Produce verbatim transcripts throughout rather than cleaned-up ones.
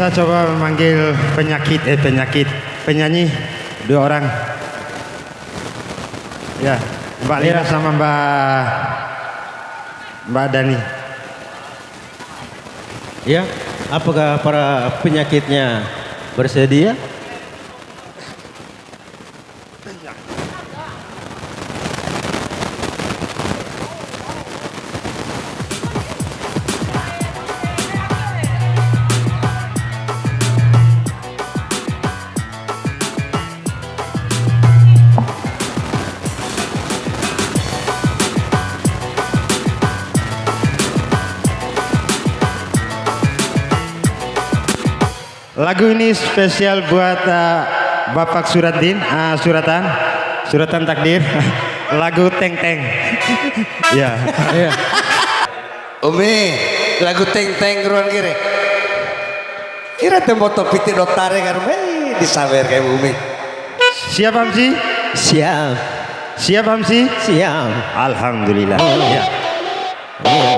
Kita coba memanggil penyakit, eh, penyakit, penyanyi dua orang. Ya, Mbak Lina sama Mbak, Mbak Dani. Ya, apakah para penyakitnya bersedia? Lagu ini spesial buat, eh, Bapak Suratin, eh, Suratan, Suratan Takdir. Lagu Teng Teng. Ya. Iya. Umi, lagu Teng Teng ruan kiri. Kira tempo to piti dotare kan, eh, disawer kayak Umi. Siap, Hamsi? Siap. Siap, Hamsi? Siap. Alhamdulillah. Oh. Ya. Iya.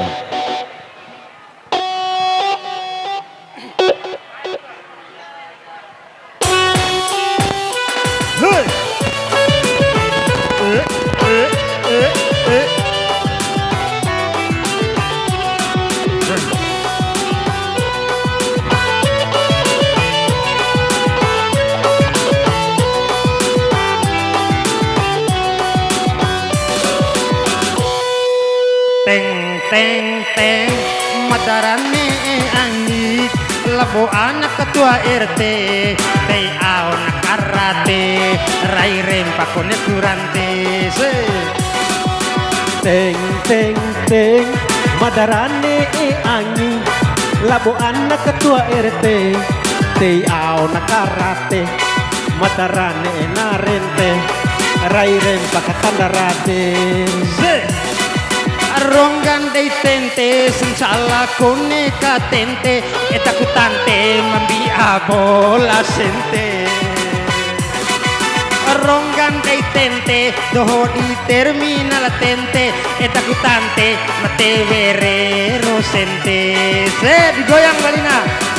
Teng, teng, teng, ma dara ne'e angi, labo ana ketua R T, tei ao na karate, rai rempa kone kurante, se. Teng, teng, teng, ma dara ne'e angi, labo ana ketua R T, tei ao na karate, ma dara ne'e na rente, rai rempa ka tanda rade. Se. Ronggan dei tente, sancala kone ka tente, edaku tante, ma mbi'a bola sente. Ronggan dei tente, doho di terminal tente, edaku tante, ma tewe rero sente. Se, digoyang Balina.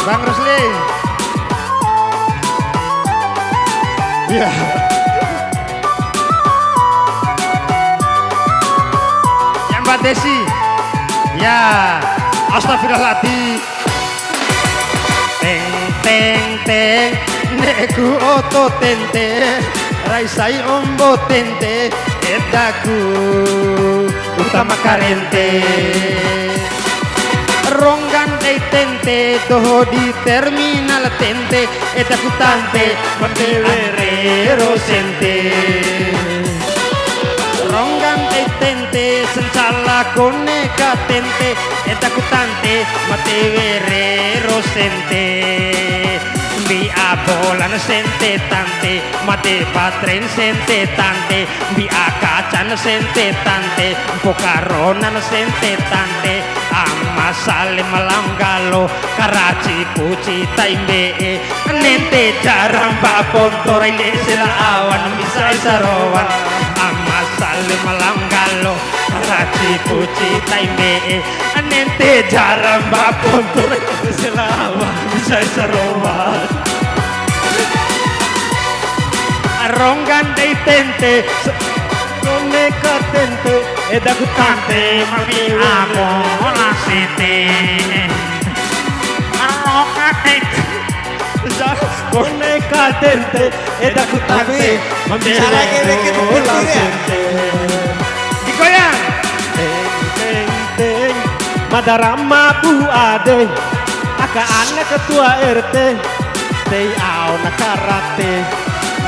Bang Rusli. Iya. Ya, Mbak Desi. Ya, astagfirullahaladzim. Teng, teng, teng, ne'eku oto tente, rai sai ombo tente, edaku uta ma karente. Ronggan dei tente, doho di terminal tente, edaku tante, ma mbi'a rero sente. Ronggan dei tente, sancala kone ka tente, edaku tante, ma tewe rero sente. Mbi'a bolan sente tante, made baterai sente tante, mbi'a kacan sente tante, mpoka ronan sente tante, ama sale ma lao nggalo, karaci puci tai mbe'e, nente jaramba ponto rai ndese la awan, misa ai sarowan, ama sale ma lao nggalo, karaci puci tai mbe'e, nente jaramba ponto rai ndese la awan, misa ai sarowan. Ronggan dei tente, kone ka tente, edaku tante, ma mbi'a bola sente. Ronggan dei tente, kone ka tente, edaku tante, ma mbi'a bola sente. Digoyang. Teng, teng, teng, ma dara ma bu ade, aka ana ketua R T, tei ao na karate,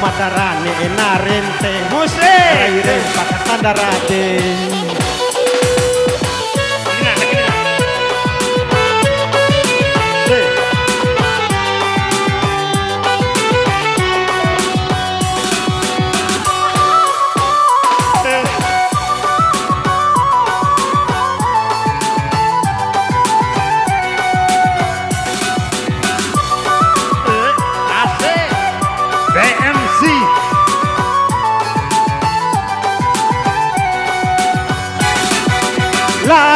ma dara ne'e na rente. Musik. Rai rempa ka tanda rade.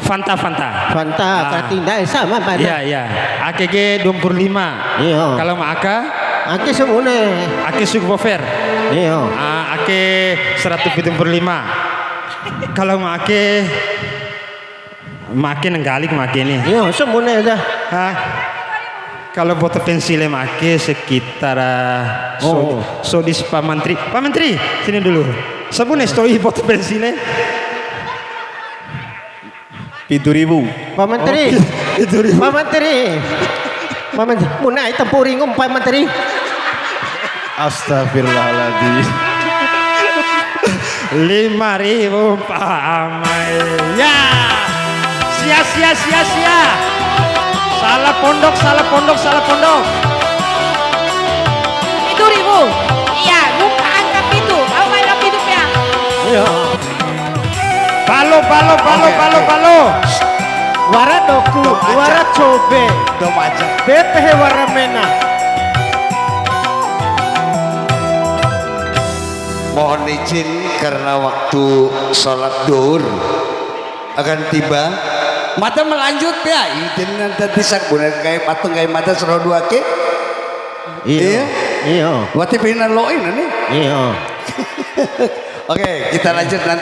Fanta, Fanta. Fanta, Ah. Kartinda, eh, sama, Pak. Iya, iya. Ake ke dua puluh lima. Iya. Kalau ma aka, Ake sabune. ake subwoofer. Iya. Ah, ake seratus tujuh puluh lima. Kalau ma ake, ma ake nenggali ma ake ni. Iya, sabune dah. Hah? Kalau boto pensile ma ake sekitar, ah, so, Oh. sodi si Pak Menteri. Pak Menteri, sini dulu. Sabune sato'i boto pensile? Pitu ribu. Pak Menteri. Oh, pitu ribu. Pak Menteri. Pak Menteri. Bune ai tampu'u ringu, Pak Menteri. Astagfirullahaladzim. Lima ribu, Pak Amai. Ya. Sia, sia, sia, sia. Salah pondok, salah pondok, salah pondok. Pitu ribu. Iya, buka angka pitu. Au angka pitu ya. Iya. Balo, balo, balo, Oke, balo, oke. Balo. Wara doku, Dom aja. Wara cobe. Dom aja. Bepehe wara mena. Mohon izin karena waktu sholat duhur akan tiba. Mada melanjut ya, izin nanti sak bune kai patung kai mada sero dua ke. Iya. Iya. Wati pina loin ni. Iya. Oke, kita lanjut nanti.